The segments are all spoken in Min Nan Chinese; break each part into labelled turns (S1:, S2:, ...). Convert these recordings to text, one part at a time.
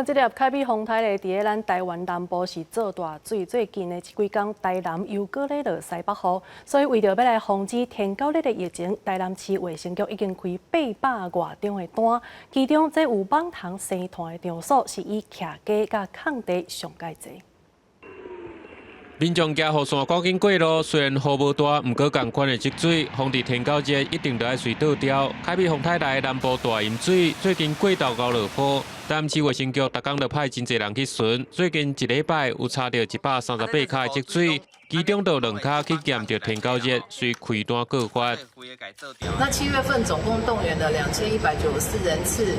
S1: 這粒凱美風颱咧，佇咧咱台灣南部是做大水，最近的這幾工，台南又閣咧落西北雨，所以為著欲來防止天狗日的疫情，台南市衛生局已經開800外張的單，其中這有蠓蟲生團的場所是以徛家佮空地上蓋濟。
S2: 民眾舉雨傘趕緊過路，雖然雨無大，毋過仝款的積水，防治天狗熱一定著愛隨倒掉。凱美風颱來南部大淹水，最近過頭𠢕落雨，台南市衛生局逐工就派真濟人去巡。最近一禮拜有查著138跤的積水，其中就兩跤去驗著天狗熱，隨開單告發。
S3: 那7月份總共動員了2194人次，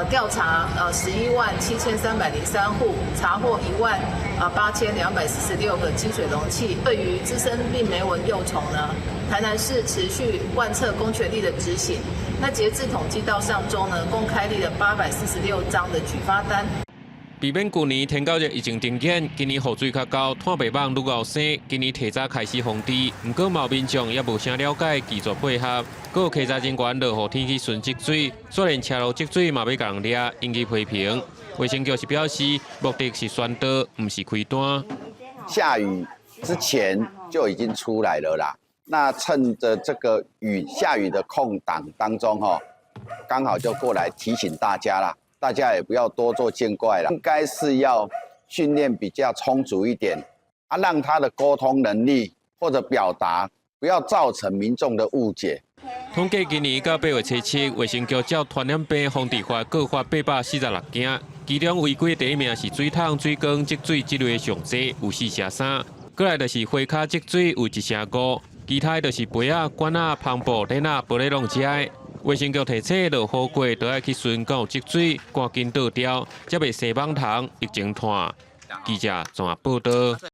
S3: 調查117,303戶，查獲1萬8246個積水容器。對於孳生病媒蚊幼蟲呢，台南市持續貫徹公權力的執行。那截至統計到上週呢，共開立了846張的舉發單。
S2: 避免舊年天狗熱疫情重演，今年雨水較厚，炭白蠓愈𠢕生。今年提早開始防治，毋過嘛有民眾猶無啥了解，拒絕配合。閣有稽查人員落雨天去巡積水，煞連車路積水嘛欲共人掠，引起批評。衛生局是表示，目的是宣導，毋是開單。
S4: 下雨之前就已經出來了啦。那趁着這個雨下雨的空檔當中，吼，剛好就過來提醒大家啦。大家也不要多做見怪了，應該是要訓練比較充足一點，啊，讓他的溝通能力或者表達不要造成民眾的誤解。
S2: 統計今年到8月初7，衛生局照傳染病防治法告發846件，其中違規第一名是水桶、水缸積水這類上濟，有四成三，過來就是花跤積水有一成五，其他就是杯仔、罐仔、帆布、鏈仔、玻璃籠這的。衛生局提醒，落雨過著愛去巡敢有積水，趕緊倒掉，才袂生蠓蟲、疫情湠。記者綜合報導。